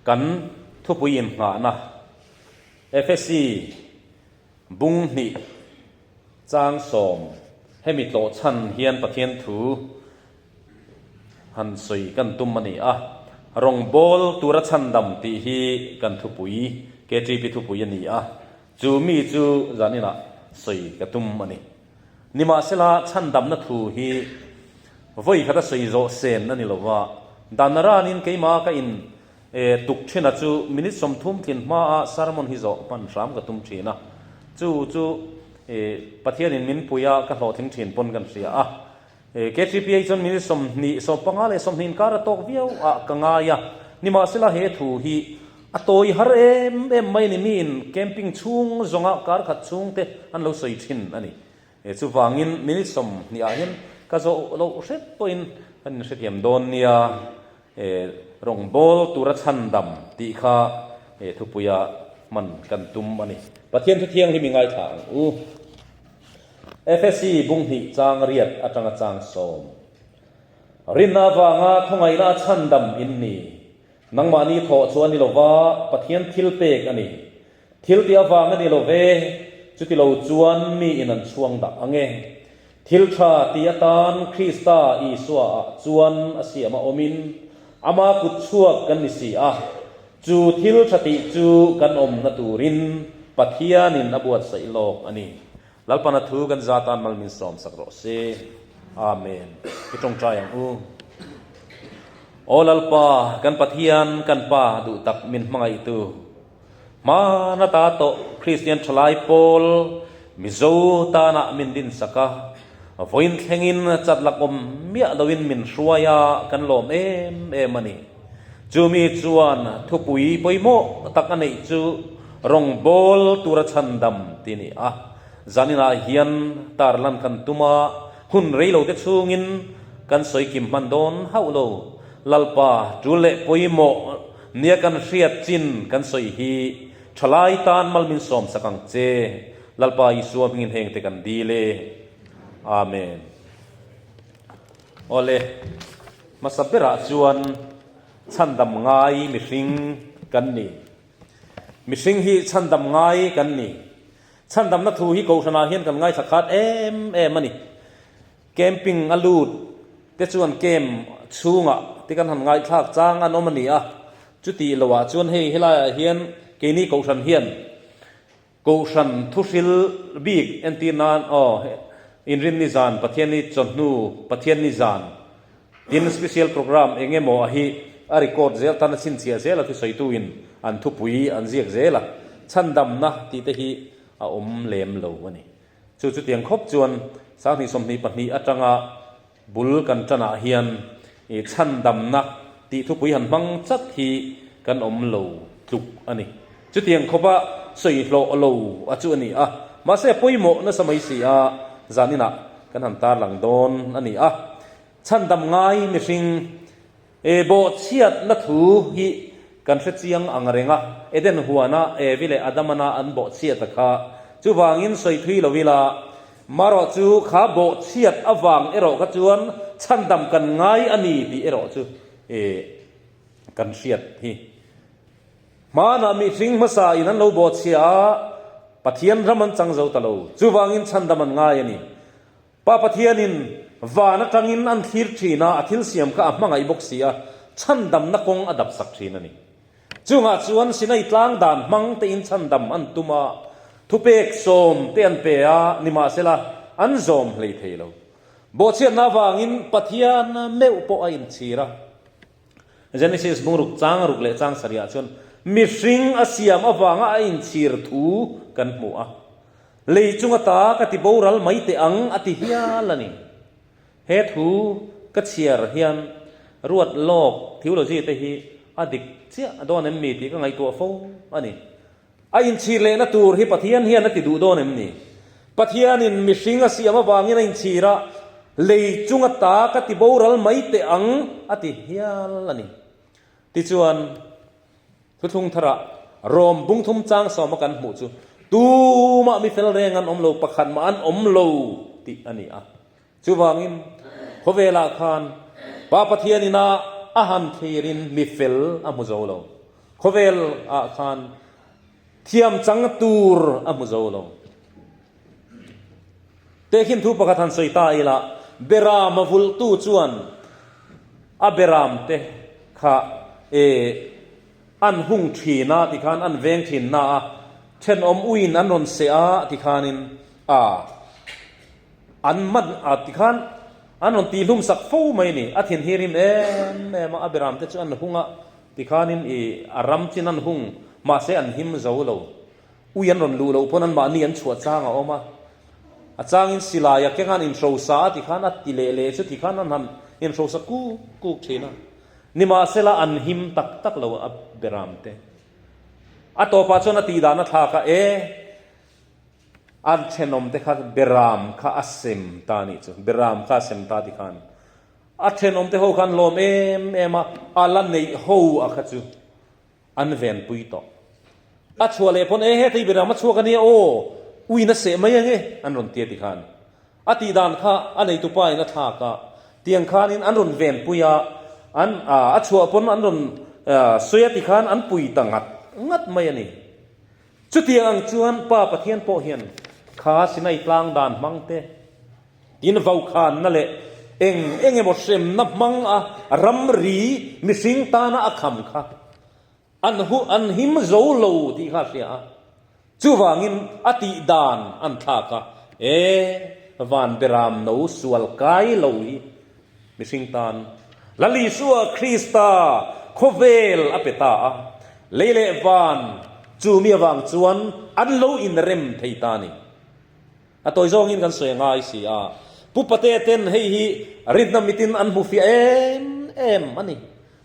Kan thupui inngahna Efesi bung hnih chang sawm hemi tlawh chhan hian Pathian thu han sawi kan tum a ni a. Rawngbâwl tura chhandam tih hi kan thupui, KTP thupui a ni a. Chu mi chu zaninah sawi ka tum a ni. Nimahsela, chhandamna thu hi vawi khata sawi zawh sen a ni lo va, dan ranin keimah ka in tuk thin a chu minute 30 tlin hmaa sermon hi zawh hman hram ka tum thin a. Chu chu Pathianin min pui a, ka hlawhtling thin pawn kan hria a. KTPA chuan minute 20, 15 leh 20 inkar a tawk viau ah ka ngai a. Nimahsela he thu hi a tawi har em em mai a ni. Miin camping chhung zawnga kar khat chhung te an lo sawi thin a ni. Chuvangin minute 20 ah hian ka zawh loh hret pawhin kan inhrethiam dawn nia. Rawngbâwl tura chhandam tih kha thupuia hman kan tum a ni. Pathian thu thianghlim i ngaithla ang u. Efesi bung hnih chang riat atanga chang sawm. Rinna avanga khawngaihna a chhandam in ni. Nangmahni thawh chu a ni lova, Pathian thil pek a ni. Thil tih avang a ni lo ve, chuti lo chuan mi in an chhuang dah ang e. Thil tha ti atan Krista Isua ah chuan a siam a awmin, ama kut chhuak kan ni si a. Chu thil tha tih chu kan awmna turin Pathianin a buatsaih lawk a ni. Lalpana thu kan za tan mal min sawm sak rawh se. Amen. I tawngtai ang u. Aw Lalpa, kan Pathian, kan Pa duh tak min hmangaihtu. Hmana ta tawh Kristian thalai pawl Mizo tanah min din sak a, vawiin thlengin chat lakawm miah loin min hruai a, kan lawm em em a ni. Chumi chuan thupui pawimawh tak a neih chu rawngbâwl tura chhandam tih a ni a. Zaninah hian tarlan kan tum a, hun reilote chhungin kan sawi kim hman dawn hauh lo. Lalpa, ṭul leh pawimawh nia kan hriat chin kan sawi hi ṭhalai tan mal min sawmsak ang che. Lalpa Isua hmingin hengte kan dil e. Amen. Awle. Hmasa berah chuan chhandam ngai mihring kan ni. Mihring hi chhandam ngai kan ni. Chhandamna thu hi Kohhranah hian kan ngaithla khat em em a ni. Camping a lut te chuan camp chhungah te kan han ngaithlak chang an awm a ni a. Chutih loah chuan hei helaiah hian keini Kohhran hian Kohhran thuhril bik entir nan aw Inrinni zan Pathianni chawhnu Pathianni zan tin special program eng emaw a hi a record zel tan a chhinchhiah zel a thusawitu in an thupui an ziak zel a chhandamna tih te hi a awm lem lo a ni. Chu chutiang khawp chuan 2022 atanga Bul kan tanah hian i chhandamna tih thupui han hmang chat hi kan awm lo tluk a ni. Chutiang khawpa sawi hlawh lo a chu a ni a, mahse a pawimawh nasa mai si a, zaninah kan han tarlang dawn a ni a. Chhandam ngai mihring e bawhchhiatna thu hi kan hre chiang ang reng a, Eden huana Evi leh Adamana an bawhchhiat a kha. Chuvangin sawi thui lo ila, Marawh chu kha bawhchhiat avang erawh kha chuan chhandam kan ngai a ni tih erawh chu kan hriat hi. Hmanah mihring hmasa in an lo bawhchhia a, Pathian ram an chang zo ta lo. Chuvangin chhandam an ngai a ni. Pa Pathianin van atangin an thlir thin a, a thil siam kha a hmangaih bawk si a, chhandamna kawng a dap sak thin a ni. Chungah chuan Sinai tlang dan hmang tein chhandam an tum a, thupek sawm te an pe a, nimahsela an zawm hlei thei lo. Bawhchhiatna avangin Pathian meuh pawh a inchhir a. Genesis bungruk chang ruk leh chang sarihah chuan mihring a siam avanga a inchhir thu kan hmu a. Lei chunga ta ka ti boral mai teh ang a ti hial a ni. He thu ka chhiar hian ruat lawk theology te hi a dik chiah dawn em mi tih ka ngaihtuah fo a ni. A inchhir lehna tur hi Pathian hian a ti duh dawn em ni? Pathianin mihring a siam avangin a inchhir a, lei chunga ta ka ti boral mai teh ang a ti hial a ni. Tichuan, Thuthlung tharah Rom bungthum chang sawma kan hmuh chu tumah mi fel reng an awm lo, pakhat mah an awm lo tih a ni a. Chuvangin, khawvelah khan Pa Pathian ina a han thlirin mi fel a hmu zo lo. Khawvel ah khan thiam chang tur a hmu zo lo. Tehkhin thu pakhat han sawi ta ila, Beram a vulhtu chuan a beram te kha e an hung thin a tikhan an veng thin na a, thenawm uiin an rawn seh a tikhanin a an man a tikhan an rawn tihlum sak fo mai a ni. A thin hi rim em em a, a beram te chu an hung a tikhanin i a ram chin an hung mahse an him zo lo. Ui an rawn luh loh pawn anmahni an chhuah chang a awm a, a changin silai a keng a an inhrosa a tikhan a ti leh leh chu tikhan an han inhrosa kuk kuk thin a. Nimahsela an him tak tak lo a beram te. A tawpah chuan a tihdan a thlak a, e, an thenawm te kha beram kha a sem ta a nih chu, beram kha a sem ta tikhan a thenawm te ho kha an lawm em em a, a la neih ho a kha chu. An venpui tawh. A chhuah leh pawn, E hetei beram a chhuak a nia aw, uin a seh mai ange, an rawn ti a ti khan. A tih dan kha a neitupa in a thlak a, tiang khanin an rawn venpui a, an a chhuah pawn an rawn sawi a ti khan an pui ta ngat ngat mai a ni. Chutiang ang chuan Pa Pathian pawh hian kha Sinai tlang dan hmang te, Tin vokhanna leh eng eng emaw hremna hmang a ramri mihring tana a kham kha an hu an him zo lo tih kha a hria a. Chuvangin a tih dan an thlak a, E van beram no sual kai lo hi mihring tan Lal Isua Krista khawvel a pe ta a, lei leh van chu mi avang chuan an lo inrem thei ta a ni. A tawi zawngin kan sawi a ngai si a, Pu Pate ten hei hi rinna mitin an hmu fiah em em a ni.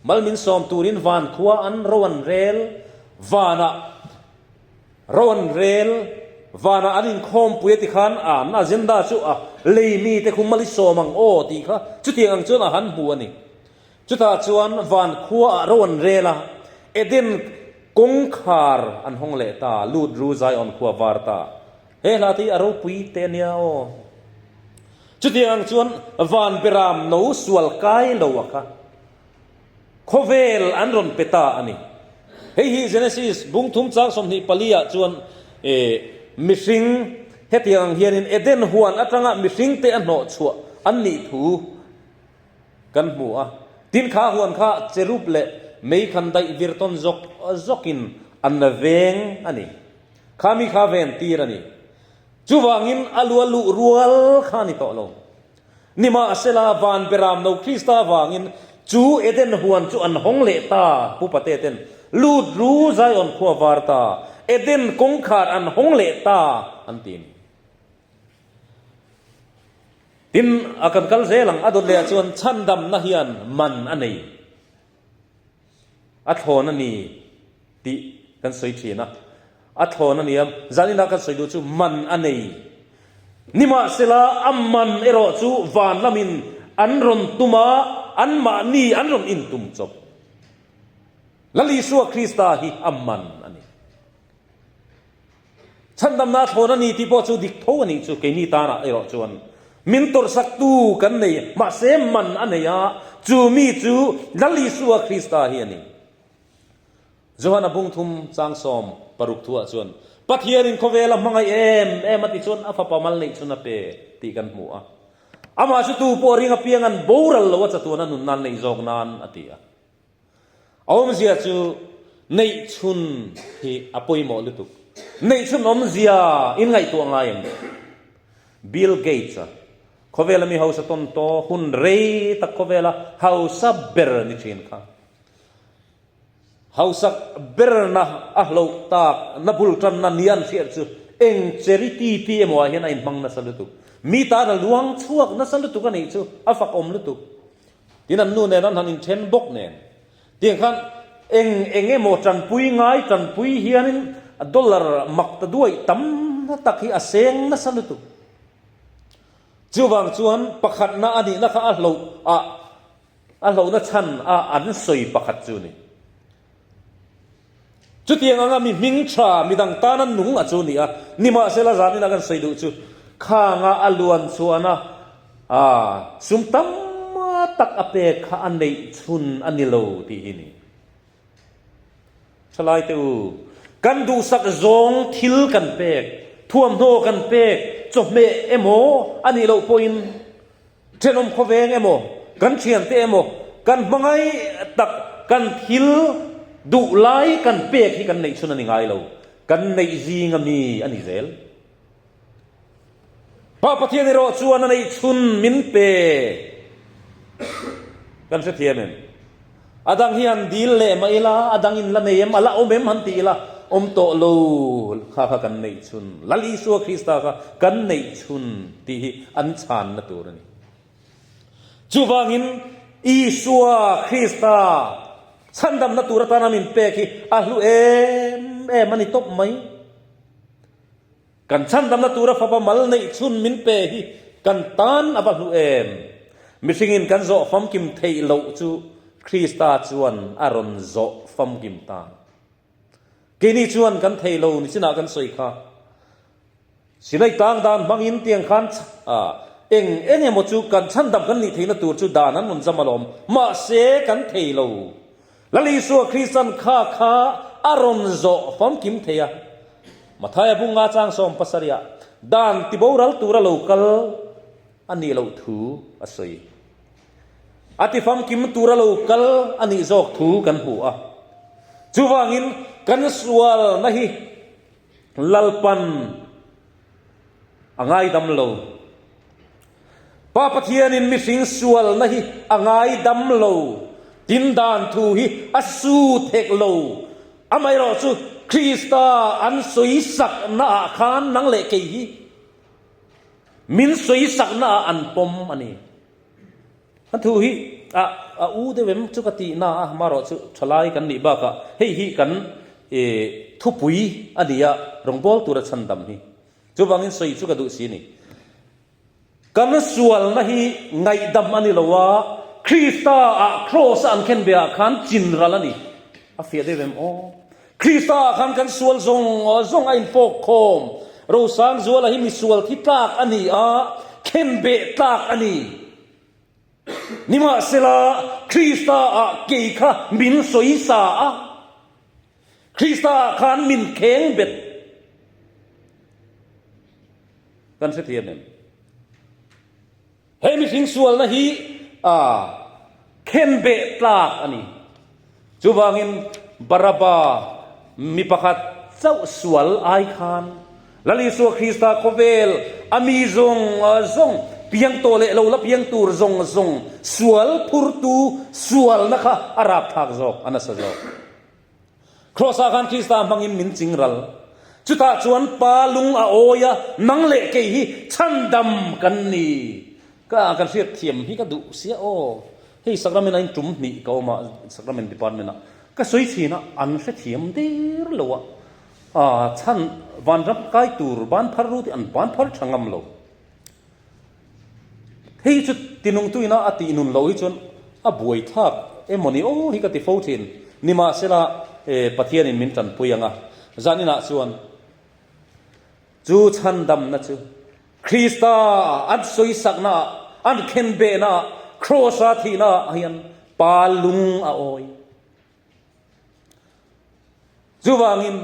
Mal min sawm turin van khua an ro an rel, vanah ro an rel, vanah an inkhawmpui a ti khan an agenda chu a lei mite khu mal i sawm ang aw tih kha chutiang ang chuan a han hmu a ni. Chutah chuan van khuaah ro an rel a, Eden kawngkhar an hawng leh ta, lut ru Zion khua var ta. He hla te hi a ropui teh a nia aw. Chutiang ang chuan van beram no sual kai lo a kha khawvel an rawn pe ta a ni. Hei hi Genesis bung thum chang 24 ah chuan mihring hetiang ang hianin Eden huan atanga mihring te a hnawh chhuah an nih thu kan hmu a. Tin kha huan kha cherub leh mei khan daih vir tawn zawk zawkin an veng a ni. Kha mi kha ven tir a ni. Chuvangin a lu a luh rual kha a ni tawh lo. Nimahsela, van beram no Krista avangin chu Eden huan chu an hawng leh ta, Pu Pate ten lut ru Zion khua var ta, Eden kawngkhar an hawng leh ta an ti a ni. Tin, a kan kal zel ang, a dawt lehah chuan chhandamna hian man a nei. A thlawn a ni tih kan sawi thin a, a thlawn a nia, zaninah kan sawi duh chu man a nei. Nimahsela a man erawh chu van lamin an rawn tum a, anmahni an rawn intum chawp. Lal Isua Krista hi a man a ni. Chhandamna a thlawn a ni tih pawh chu dik tho a nih chu keini tanah erawh chuan min tawrhsaktu kan nei mahse man a nei a, chu mi chu Lal Isua Krista hi a ni. Johana bung thum chang 16 thuah chuan Pathianin khawvel a hmangaih em em a ti chuan a fapa mal neih chun a pe tih kan hmu a. Amah chu tu pawh ring apiang an boral lo a chatuan a nun nan neih zawk nan a ti a. A awmzia chu neihchhun hi a pawimawh lutuk. Neihchhun awmzia in ngaihtuah ngai em? Bill Gates-a khawvela mi hausa tawn taw hun rei tak khawvela hausa ber ni thin kha. Hausak berna a hloh tak na bul tanna ni an hriat chu eng charity tih emaw ah hian a inhmang nasa lutuk. Mi tan a luang chhuak nasa lutuk a nih chu a fakawm lutuk. Tin an nu nen an han inthen bawk nen tiang khan eng eng emaw tanpui ngai tanpui hianin dollar mak ta duai tam tak hi a seng nasa lutuk. Chuvang chuan pakhatna a nihna kha a hloh a a hlohna chhan a an sawi pakhat chu ni. Chutiang anga mi hming tha, mi dang tana nung a chu ni a, nimahsela zanina kan sawi duh chu khanga a luan chhuahna a sum tam tak a pek kha a neih chhun a ni lo tih hi ni. Thalai te u, kan duhsak zawng thil kan pek, thuamhnaw kan pek, chawhmeh emaw a nih loh pawhin thenawm khawveng emaw, kan thiante emaw, kan hmangaih tak kan thil duh lai kan pek hi kan neih chhun a ni ngai lo, kan neih zinga mi a ni zel. Pa Pathian erawh chuan a neih chhun min pe. Kan hrethiam em? A dang hi han dil leh mah ila, a dang in la nei em, a la awm em han ti ila, awm tawh lo kha kha kan neih chhun. Lal Isua Krista kha kan neih chhun tih hi an chhanna tur a ni. Chuvangin Isua Krista chhandamna tur atana min pek hi a hlu em em a ni tawp mai. Kan chhandamna tura fapa mal neih chhun min pe hi kan tan a va hlu em? Mihringin kan zawh famkim theih loh chu Krista chuan a rawn zawh famkim ta. Keini chuan kan thei lo nichinah kan sawi kha. Sinai tlang dan hmangin tiang khan eng eng emaw chu kan chhandam kan nih theihna tur chu dan an rawn zam alawm. Mahse kan thei lo. Lal Isua Kristan kha kha a rawn zawh famkim thei a. Mathaia bunga chang 70 ah dan tiboral tura lo kal a nih loh thu a sawi. A ti famkim tura lo kal a nih zawk thu kan hmu a. Chuvangin kan sualna hi Lalpan a ngaidam lo. Pa Pathianin mihring sualna hi a ngaidam lo, tin dan thu hi a su thek lo. Amaherawh chu Krista an sawisakna ah khan nang leh kei hi min sawisakna ah an pawm a ni. A thu hi a a u deuh em chu ka tih na a, amaherawh chu thalai kan nih bakah hei hi kan thupui a ni a, rawngbâwl tura chhandam hi. Chuvangin sawi chu ka duh si a ni. Kan sualna hi ngaihdam a ni lo a, Krista ah Kraws a an khen ve ah khan chin ral a ni. A fiah deuh em aw? Krista ah khan kan sual zawng zawng a infawk khawm. Rosangzuala hi misual thi tlak a ni a, khen beh tlak a ni. Nimahsela, Krista ah kei kha min sawisa a, Krista ah khan min kheng bet. Kan hrethiam em? He mihring sualna hi a khen beh tlak a ni. Chuvangin Baraba mi pakhat chauh sual ai khan Lal Isua Krista khawvel a mi zawng zawng piang tawh leh lo la piang tur zawng zawng sual phurtu sualna kha a rapthlak zawk, a nasa zawk. Kraws-ah khan Krista hmangin min ching ral. Chutah chuan Pa lung a awi a, nang leh kei hi chhandam kan ni. Ka kan hriat thiam hi ka duh sia aw. Hei Sacrament a in tum hnih ka awm a, Sacrament Department ah. Ka sawi thin a, an hrethiam der lo a. Aa chhan vanram kai tur ban phar ru tih an ban phar tha ngam lo. Hei chu tinungtuina a tih nun loh hi chuan a buaithlak emawni aw hi ka ti fo thin. Nimahsela Pathianin min tanpui ang a, zaninah chuan chu chhandamna chu Krista an sawisakna ah, an khenbehna ah, Kraws-a thihna ah hian Pa lung a awi. Chuvangin,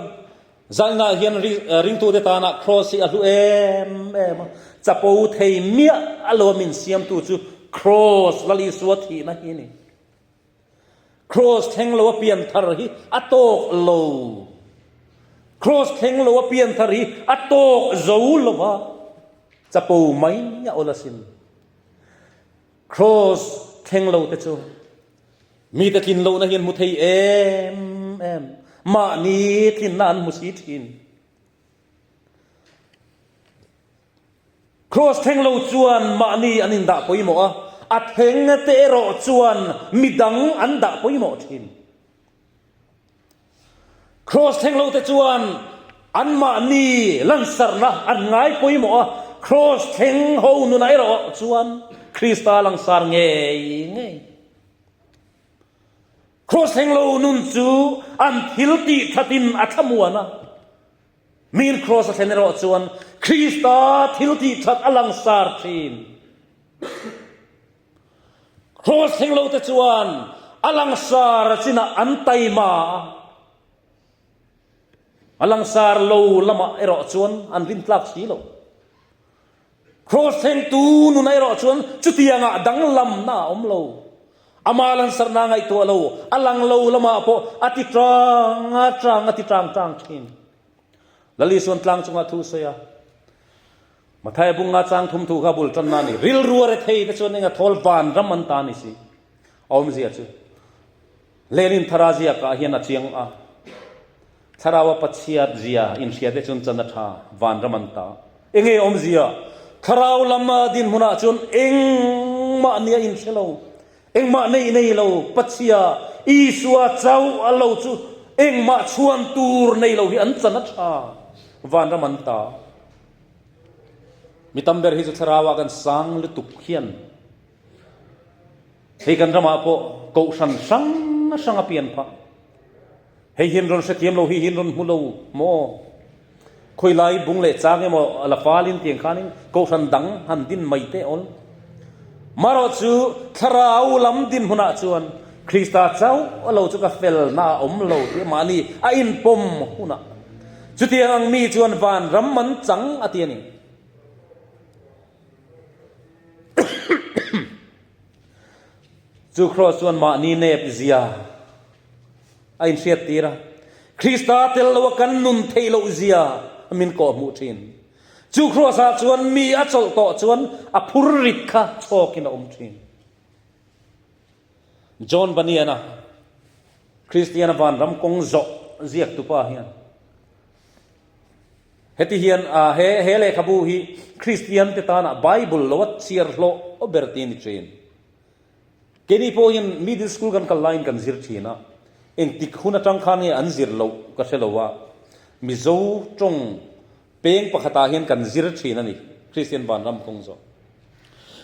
zaninah hian ringtute tana Kraws hi a hlu em em a, chapo thei miah a lo min siamtu chu Kraws Lal Isua thihna hi a ni. Kraws thleng lo a pian thar hi a tawk lo. Kraws thleng lo a pian thar hi a tawk zo lo va, chapo mai a awl asin. Kraws thleng lo te chu Mite tlin lohna hi an hmu thei em em, mahni tlinna an hmu si thin. Kraws thleng lo chuan mahni an indah pawimawh a, a thleng te erawh chuan midang an dah pawimawh thin. Kraws thleng lo te chuan anmahni lansarna an ngai pawimawh a, kraws thleng ho nunah erawh chuan Krista langsar ngei ngei. Kraws thleng lo nun chu an thil tih thatin a thlamuan a, miin kraws a thlen erawh chuan Krista thil tih that a langsar thin. Kraws thleng lo te chuan a langsar chinah an taima a. A langsar lo lamah erawh chuan an rintlak si lo. Kraws thlengtu nuna erawh chuan chutiangah danglamna a awm lo. Ama lansarna a ngaihtuah lo, a lang lo lamah pawh a ti tang a tang a ti tang tang thin. Lal Isuan tlang chungah thu sawi a, Mathaia bunga chang thum thu kha bul tanna a ni. Rilru a rethei te chuan enga thawl vanram an ta a ni si. A awmzia chu Lenin thara ziakah hian a chiang a, Thlarau a Pathiat zia inhria te chuan chan a tha, vanram an ta. Enge awmzia? Thlarau lam dinhmunah chuan engmah nia inhre lo, engmah nei nei lo, Pathia, Isua chauh a lo chu engmah chhuan tur nei lo hi an chan a tha, vanram an ta. Mi tam ber hi chu thlarauah kan sang lutuk hian Hei kan ramah pawh kohhran hrang hrang a pian phah. Hei hian rawn hrethiam lo, hei hian rawn hmu lo maw? Khawilai bung leh chang emaw a la falin tiang khanin kohhran dang han din mai teh awl. Marawh chu thlarau lam dinhmunah chuan Krista chauh lo chu ka felna a awm lo tih mahni a inpawm hunah chutiang ang mi chuan vanram an chang a ti a ni. Chu Kraws chuan mahni nep zia a inhriat tir a, Krista tel lo a kan nun theih loh zia min kawh hmuh thin. Chu Kraws ah chuan mi a chawlh tawh chuan a phur rit kha chhawkin a awm thin. John Bunyan-a Kristiana vanram kawng zawh ziaktupa hian Heti hian he he lehkhabu hi Kristian te tana Bible lo a chhiar hlawh ber ti a ni thin. Keini pawh hian middle school kan kal laiin kan zir thin a, engtik hun atang khan nge an zir loh ka hre lo a, Mizo tawng peng pakhatah hian kan zir thin a ni, Kristian vanram kawng zawh.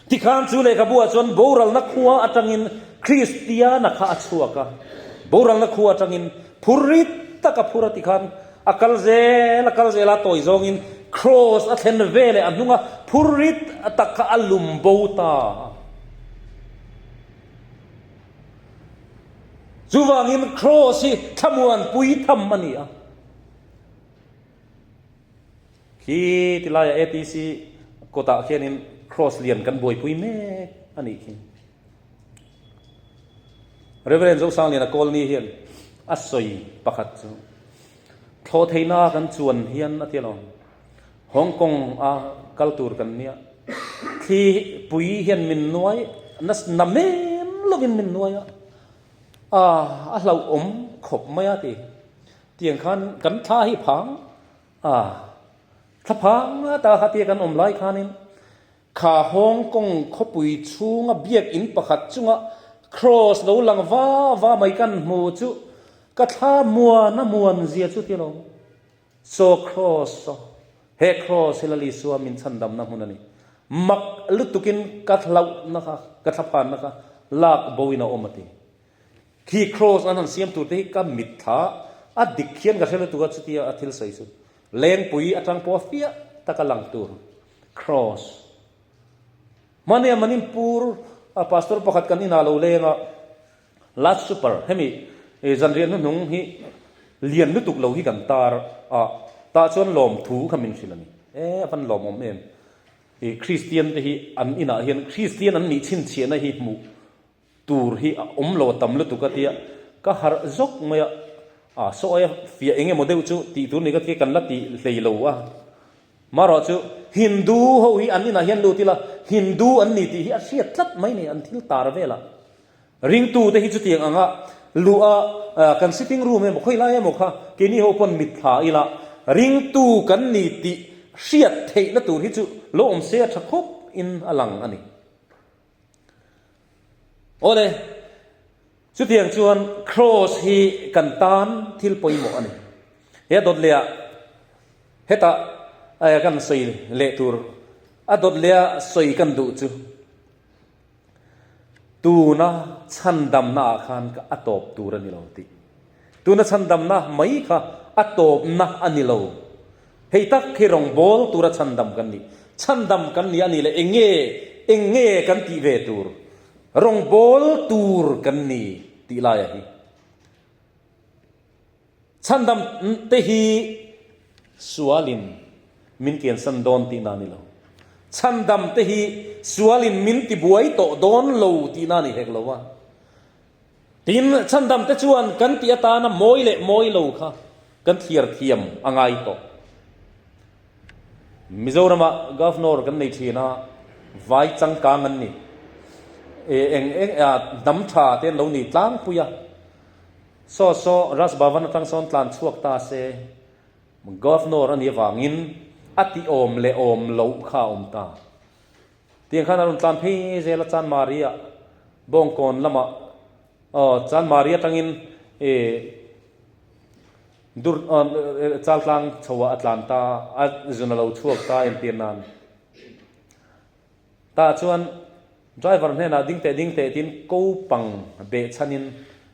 Tikhan chu lehkhabu ah chuan boralna khua atangin Kristiana kha a chhuak a, boralna khua atangin phur rit tak a phur a tikhan a kal zel a kal zel a tawi zawngin Kraws a thlen ve leh a hnunga phur rit tak kha a lum bo ta. Chuvangin Kraws hi thlamuanpui tham a ni a. Khi ti laiah ATC kawtah khianin Kraws lian kan buaipui mek a nih khi. Reverend Zosangliana Kawlni hian a sawi pakhat chu thlawh theihna kan chuan hian a ti alawm. Hong Kong a kal tur kan nia. Thli pui hian min nuai na mem lovin min nuai a, a hlauhawm khawp mai a ti. Tiang khan kan thla hi phang a, thla phang ata kha tia kan awm lai khanin kha Hong Kong khawpui chhunga biakinn pakhat chunga Kraws lo lang va va mai kan hmu chu ka thla muan a muan zia chu ti lo. Saw Kraws saw, he Kraws hi Lal Isua min chhandamna hmun a ni. Mak lutukin ka hlauhna kha, ka thlaphanna kha lak boin a awm a ti. Khi Kraws an han siam tur te hi ka mitthla a dik hian ka hre lutuk a chutia a thil sawi chu Lengpui atang pawh a fiah taka lang tur Kraws Hmania Manipur a pastor pakhat kan inah lo leng a Last Supper hemi zanriah hnuhnung hi lian lutuk lo hi kan tar a tah chuan lawmthu kha min hrilh a ni e a van lawmawm em i Kristian te hi an inah hian Kristian an nih chhinchhiahna hi hmuh Tur hi a awm lo a tam lutuk a tia ka harh zawk mai a, a saw aia fiah eng emaw deuh chu tih tur ni ka tia kan la ti hlei lo a. Marawh chu Hindu ho hi an inah hian lut ila Hindu an ni tih hi a hriat tlat mai ni an thil tar velah. Ringtu te hi chutiang anga luh a kan sitting room emaw khawi lai emaw kha keini ho pawn mitthla ila ringtu kan ni tih hriat theihna tur hi chu lo awm se a tha khawp in a lang a ni. Awle, chutiang chuan Kraws hi kan tan thil pawimawh a ni. He a dawt lehah hetah kan sawi leh tur, a dawt leha sawi kan duh chu tuna chhandamna ah khan a tawp tur a ni lo tih. Tuna chhandamna mai kha a tawpna a ni lo. Hei tak hi rawngbâwl tura chhandam kan ni. Chhandam kan ni a nih leh eng nge, eng nge kan tih ve tur? Rawngbâwl tur kan ni tih laia hi. Chhandam te hi sualin min kiansan dawn tihna a ni lo. Chhandam te hi sualin min tibuai tawh dawn lo tihna a ni hek lo a. Tin, chhandam te chuan kan tih atana mawi leh mawi lo kha kan thliar thiam a ngai tawh. Mizoramah Governor kan nei thin a, vai changkang an ni. Eng eng hnam tha te an lo ni tlangpui a. Saw saw Raj Bhavan atang sawn tlan chhuak ta se, Governor a nih avangin a tih awm leh awm loh kha a awm ta. Tiang khan a rawn tlan phei zel a Chanmari ah Bawngkawn lamah aw Chanmari atangin ih dur Chaltlang chho ah a tlan ta a, zun a lo chhuak ta entir nan. Tah chuan driver hnenah ding teh ding teh tiin ko pang beh chhanin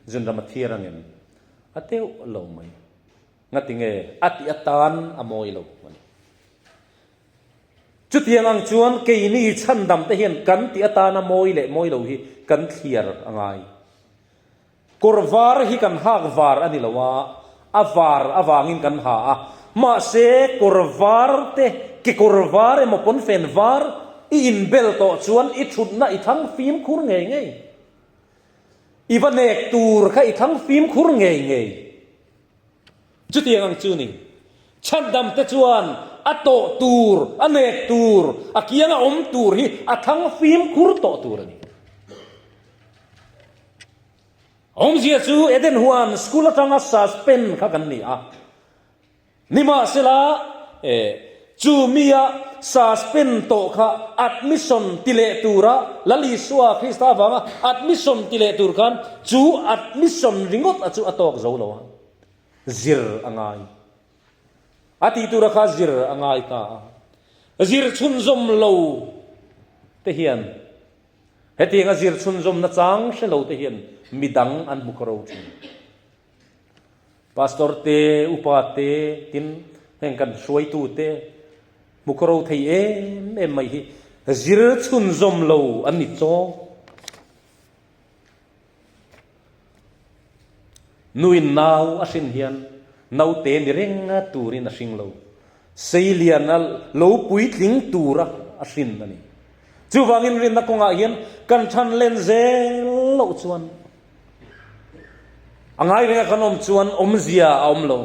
zunram a thiar ang em? A teuh lo mai. Ngati nge a tih atan a mawi lo a ni. Chutiang ang chuan keini chhandam te hian kan tih atana mawi leh mawi lo hi kan thliar a ngai. Kawr var hi kan hak var a ni lo a, a var avangin kan ha a. Mahse, kawr var te, kekawr var emaw pawnfen var i inbel tawh chuan i thutna i thlang fimkhur ngei ngei. I va nek tur kha i thlang fimkhur ngei ngei. Chutiang ang chu ni. Chhandam te chuan a tawh tur, a nek tur, a kianga awm tur hi a thlang fimkhur tawh tur a ni. Awmzia chu Eden huan school atanga suspend kha kan ni a. Nimahsela, chu mia suspend tawh kha admission ti leh tura Lal Isua Krista avanga admission ti leh tur khan chu admission ringawt a chu a tawk zo lo a, zir a ngai. A tih tura kha zir a ngai ta a. Zir chhunzawm lo te hian Hetianga zir chhunzawmna chang hre lo te hian midang an hmu khaw ro thin. Pastor te, upa te, tin heng kan hruaitu te hmu khaw ro thei em em mai hi zir chhunzawm lo an ni chawk. Nuin nau a hrin hian naute ni reng turin a hring lo. Seiliana lo puitling tura a hrin a ni. Chuvangin rinna kawngah hian kan than len zel loh chuan a ngai renga kan awm chuan awmzia a awm lo.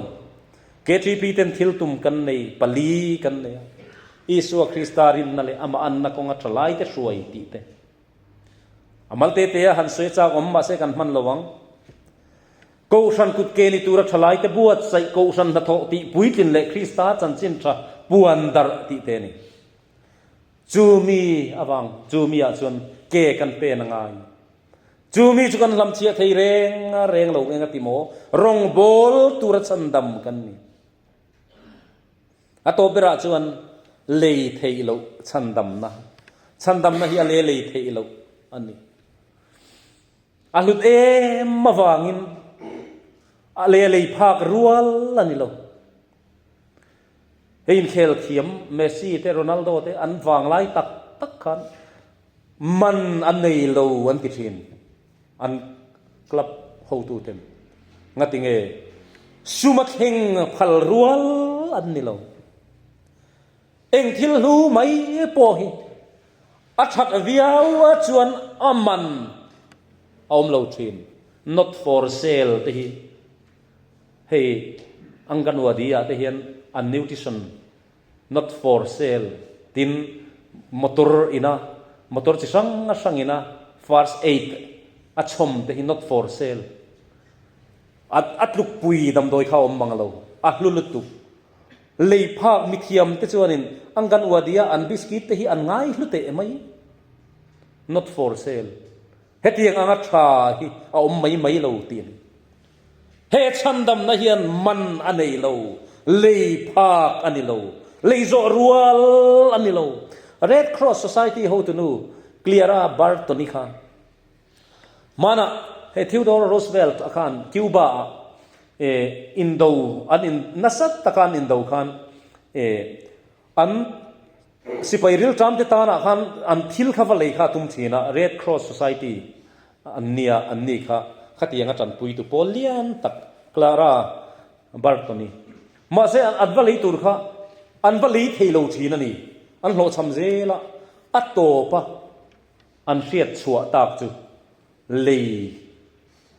KTP ten thil tum kan nei pali kan nei a, Isua Krista rinna leh amah anna kawnga tha laite hruai tih te. A mal te te a han sawi chak awm mahse kan hman lo ang. Kohhran kut ke ni tura thalaite buatsaih Kohhran hnathawh tih puitlin leh Krista chanchin tha puan darh tih te a ni. Chu mi avang chu mi ah chuan ke kan pen a ngai. Chu mi chu kan hlamchhiah thei reng a reng lo eng a ti maw? Rawngbawl tura chhandam kan ni. A tawp berah chuan lei theih loh chhandamna. Chhandamna hi a le lei theih loh a ni. A hlut em avangin a le lei phak rual a ni lo. Hei inkhel thiam Messi te Ronaldo te an vanglai tak tak khan man a nei lo an ti thin. An club hotu ten ngati nge sum a thleng phal rual an ni lo. Eng thil hlu mai pawh hi a that viau a chuan a man a awm lo thin. Not for sale te hi hei Anganwadi ah te hian an nutrition Not for sale tin motor ina motor chi hrang hrang ina first aid a chhawm te hi not for sale a a tlukpui damdawi kha a awm mang lo a hlu lutuk lei phak mithiam te chuanin Anganwadi a an biscuit te hi an ngai hlu teh mai not for sale hetiang anga tha hi a awm mai mai lo tih a ni. He chhandamna hian man a nei lo, lei phak a ni lo, lei zawh rual a ni lo. Red Cross Society hotunu Cleara Barton-i khan hmanah he Theodore Roosevelt a khan Cuba ah indo an in nasa taka an indo khan an Sipai rilṭam te tanah khan an thil kha va lei kha a tum thin a, Red Cross Society an nia, an ni kha khatiang a ṭanpuitu pawl lian tak Clara. Barton-i. Mahse, an va lei tur kha an va lei thei lo thin a ni. An hlawhchham zel a, a tawp a an hriat chhuah tak chu lei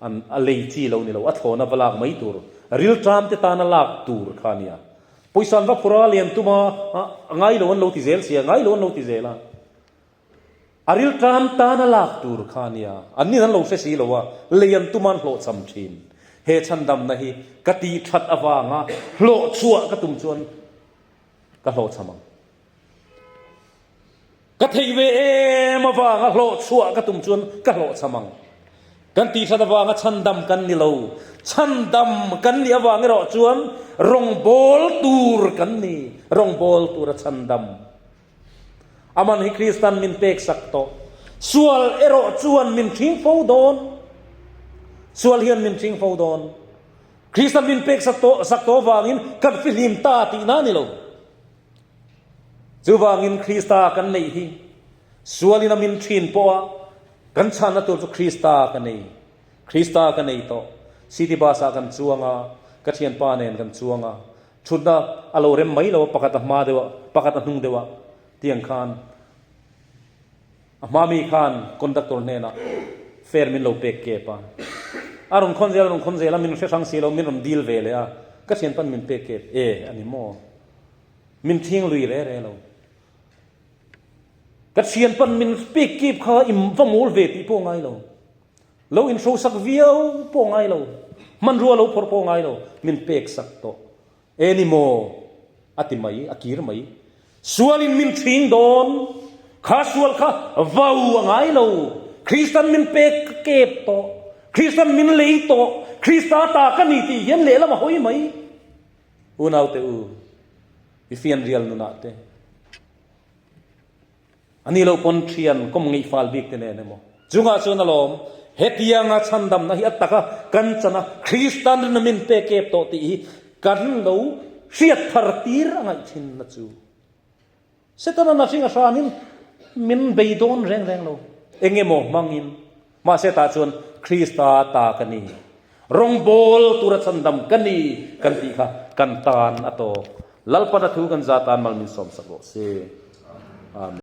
an a lei chi lo ni lo, a thlawna va lak mai tur, rilṭam te tana lak tur kha a nia. Pawisa an va phur a, lian tum a, a ngai lo an lo ti zel sia, ngai lo an lo ti zel a. A rilṭam tana lak tur kha a nia, an nin an lo hre si lo a, lei an tum a an hlawhchham ṭhin. He chhandamna hi ka tih ṭhat avanga hlawhchhuah ka tum chuan ka hlawhchham ang. Ka theih ve em avanga hlawhchhuah ka tum chuan ka hlawhchham ang. Kan tih ṭhat avanga chhandam kan ni lo. Chhandam kan nih avang erawh chuan rawngbâwl tur kan ni, rawngbâwl tura chhandam. Aman hi Kristan min pek sak tawh. Sual erawh chuan min hring fo dawn. Sual hian min hring fo dawn. Kristan min pek sak tawh sak tawh avangin kan fihlim ta tihna a ni lo. Chuvangin Krista kan neih hi sualin a min thin pawha kan chhanna tur chu Krista ka nei. Krista ka nei tawh. City bus ah kan chuang a, ka thianpa nen kan chuang a. Thutna a lo rem mai lo a, pakhat a hma deuh a, pakhat a hnung deuh a tiang khan a hma mi khan conductor hnenah fare min lo pek kep a. A rawn khawn zel a rawn khawn zel a, min hre hrang si lo, min rawn dil ve leh a, ka thian pawn min pek kep e a ni maw? Min thing lui re re lo. Ka thian pawn min pek kep kha i va mawl ve tih pawh ngai lo. Lo inhrosak viau pawh ngai lo, hmanrua lo phawrh pawh ngai lo, min pek sak tawh. E ni maw? A ti mai, a kir mai. Sualin min ṭhing dawn, kha sual kha vau a ngai lo. Kristan min pek kep tawh, Kristan min lei tawh, Krista ta ka ni tih hian lehlam a hawi mai. Unaute u, i fianrial nunah te. A ni lo pawn thian kawm ngeih fal bik te nen emaw chungah chuan alawm hetianga chhandamna hi a taka kan chana Kristan rinna min pe kep tawh tih hi kan lo hriat thar tir a ngaih thinna chu Setana na hring a hranin min bei dawn reng reng lo eng emaw hmangin mahse tah chuan Krista ta ka ni rawngbawl tura chhandam ka ni kan tih kha kan tan a tawk Lalpana thu kan za tan mal min sawmsak rawh se. Amen.